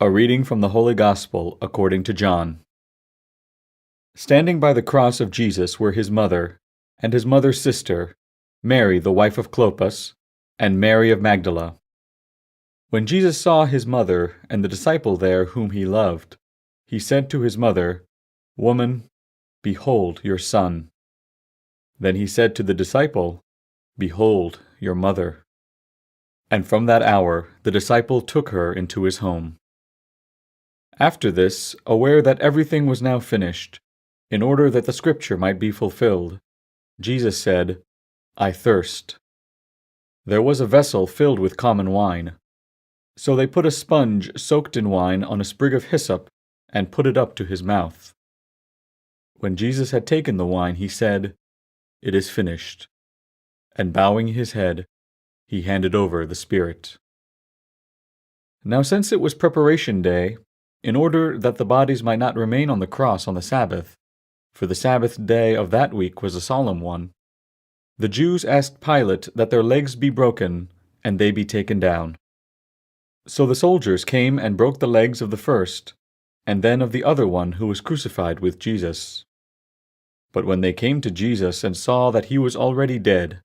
A reading from the Holy Gospel according to John. Standing by the cross of Jesus were his mother, and his mother's sister, Mary the wife of Clopas, and Mary of Magdala. When Jesus saw his mother and the disciple there whom he loved, he said to his mother, "Woman, behold your son." Then he said to the disciple, "Behold your mother." And from that hour the disciple took her into his home. After this, aware that everything was now finished, in order that the Scripture might be fulfilled, Jesus said, "I thirst." There was a vessel filled with common wine. So they put a sponge soaked in wine on a sprig of hyssop and put it up to his mouth. When Jesus had taken the wine, he said, "It is finished." And bowing his head, he handed over the Spirit. Now since it was Preparation Day, in order that the bodies might not remain on the cross on the Sabbath, for the Sabbath day of that week was a solemn one, the Jews asked Pilate that their legs be broken and they be taken down. So the soldiers came and broke the legs of the first, and then of the other one who was crucified with Jesus. But when they came to Jesus and saw that he was already dead,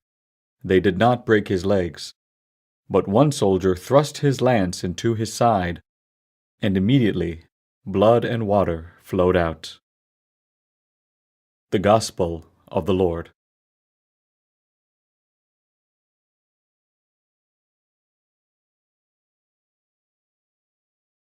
they did not break his legs. But one soldier thrust his lance into his side, and immediately blood and water flowed out. The Gospel of the Lord.